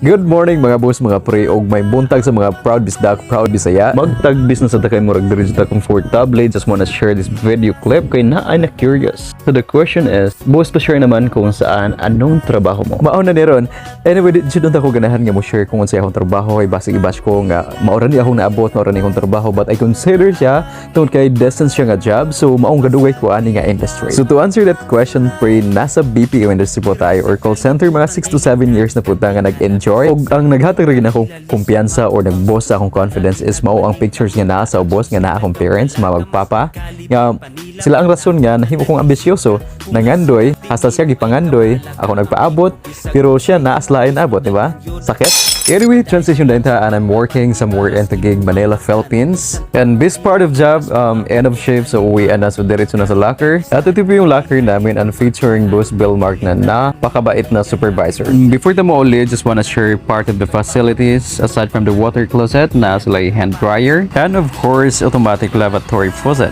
Good morning, mga boss, mga pre, og may buntag sa mga proud bisdak, proud Bisaya. Magtagbis na sa takay, murag diri sa comfortable. Just wanna share this video clip kay naay na curious. So the question is, boss, pa share naman kung saan, anong trabaho mo. Mao na ni ron. Anyway, di jud ako ganahan nga mo share kung unsay akong trabaho kay basig i-bash ko nga mao ra ni akong naabot, mao ra ni akong trabaho, but I consider siya tungod kay distance siya nga job, so maong gadugay ko ani nga industry. So to answer that question, pre, nasa BPO industry po tayo or call center, mga 6 to 7 years na po ta nga nag-enjoy. Og ang naghatag rin akong kumpiyansa or nag-boost sa akong confidence is mao ang pictures nga naa sa ubos nga naa akong parents, mama ug papa, nga sila ang rason nga nahimo kong ambisyoso, nangandoy hasta siya gipangandoy ako, nagpaabot, pero siya naaslain abot, di ba? Sakit. Anyway, transition din ta and I'm working somewhere in Taguig, Manila, Philippines. And this part of job, end of shift, so uwi na, so diretso na sa locker. At ito po yung locker namin and featuring Boss Bill Mark na napakabait na supervisor. Before ta mo uli, just wanna share part of the facilities. Aside from the water closet, na sila hand dryer, and of course, automatic lavatory faucet.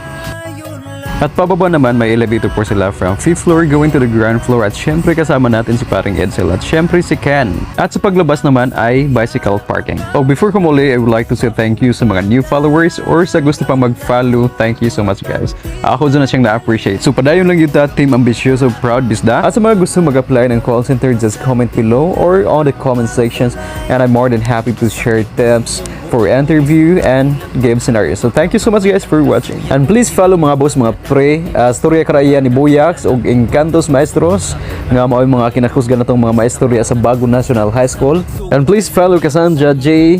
At pababa naman, may elevator po sila from 5th floor going to the ground floor at syempre kasama natin si paring Edsel at syempre si Ken. At sa paglabas naman ay bicycle parking. Oh, before ko muli, I would like to say thank you sa mga new followers or sa gusto pang mag-follow. Thank you so much, guys. Ako dyan na siyang na-appreciate. So padayon lang yun ta, Team Ambisyoso, Proud Bisda. At sa mga gusto mag-apply ng call center, just comment below or on the comment sections and I'm more than happy to share tips for interview and game scenario. So thank you so much, guys, for watching. And please follow, mga boss, mga pre, Storya Karaya ni Buyax ug Encantos Maestros nga mao'y mga kinakusgan natong mga maestorya sa Bago National High School. And please follow Cassandra J,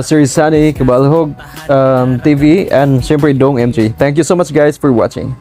Sir Sunny Kabalhog TV and syempre Dong MG. Thank you so much, guys, for watching.